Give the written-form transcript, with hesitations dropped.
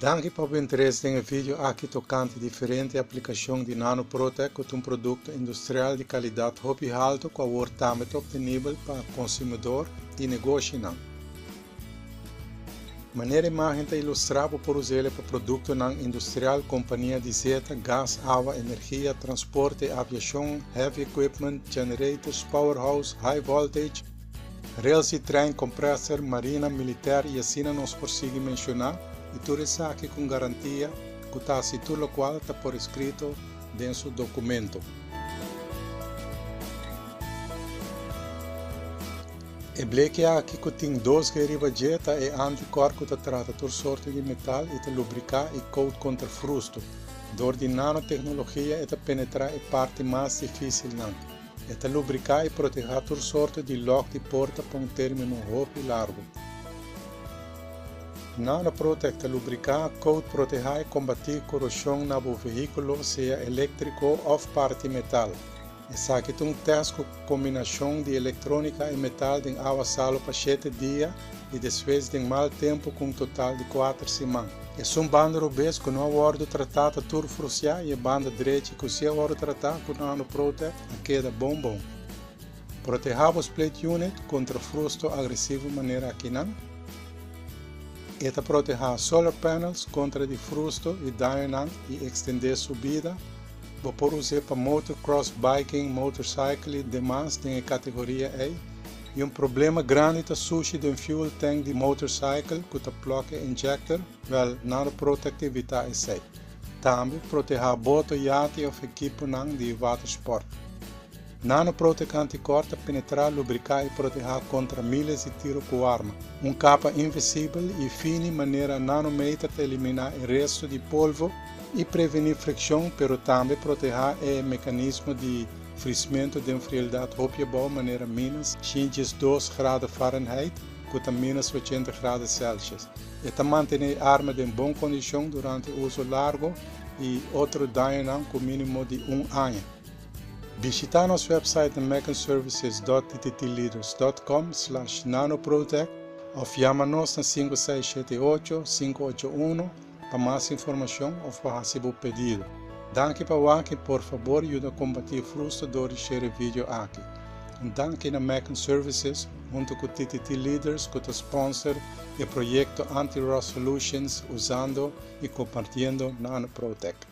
Danki pa bo interes den e video aki tokante diferente aplikashon di NanoProtec ku ta un produkto industrial di kalidat hopi haltu ku awor tambe ta optenibel pa konsumidor i negoshinan. Manera imágen ta ilustrá bo por us'el pa produktonan industrial, kompania di zeta, gas, awa, energia, transporte, aviashon, heavy equipment, generators, powerhouse, high voltage, Rails di trein, komprèser, marina, militèr i asina nos por sigui menshoná i tur esaki ku un garantia ku ta hasi tur lokual ta por eskrito den su dokumento. E bleki aki ku tin 2G riba dje ta e antikòr ku ta trata tur sorto di metal i ta lubriká i kout kontra frustu. Dor di nanoteknologia e ta penetrá e parti mas difísilnan. E ta lubriká i protehá tur sorto di lòk di porta pa un término hopi largu. NanoProtec ta lubriká, kout, protehá i kombatí koroshon na bo vehíkulo, sea eléktriko òf parti metal. Esaki ta un tèst ku kombinashon di elektrónika i metal den awa salu pa shete dia i despues den mal tempu ku un total di kuater siman. Esun banda robes ku no a wòrdu tratá ta tur frusiá i e banda drechi ku si a wòrdu tratá ku NanoProtec a keda bon bon. Protehá bo split unit kontra frusto agresivo manera akinan. E ta protehá solar panels kontra di frusto i dañonan i ekstendé su bida. Bo por us'é pa motocross, biking, motorcycle i demas den e kategoria ei. I un problema grandi ta sushi den fuel tank di motorcycle ku ta plòk e injector, wèl NanoProtec ta evitá esei. Tambe protehá boto, yati òf ekiponan di watersport. NanoProtec antikòr ta penetrá, lubriká i protehá kontra míles di tiro ku arma. Un kapa invisibel i fini manera nanometer ta eliminá e resto di polvo i prevení frikshon pero tambe protehá e mekanismo di Frismentu den frieldat hopi abou manera minus 102 grado Fahrenheit ku ta minus 80 grado Celsius. E ta mantené e arma den bon kondishon durante uso largu i otro dañonan ku mínimo di un aña. Bishitá nos website na meccanservices.tttleaders.com slash nanoprotec òf yama nos na 5678 581 Pa mas informashon òf pa hasi bo pedido. Danki pa wak i por fabor yuda kompartí Frusta dor di share e video aki. Un danki na Macon Services huntu ku TTT Leaders ku ta sponsor e proyekto Anti-Rust Solutions usando i kompartiendo Nano Protec.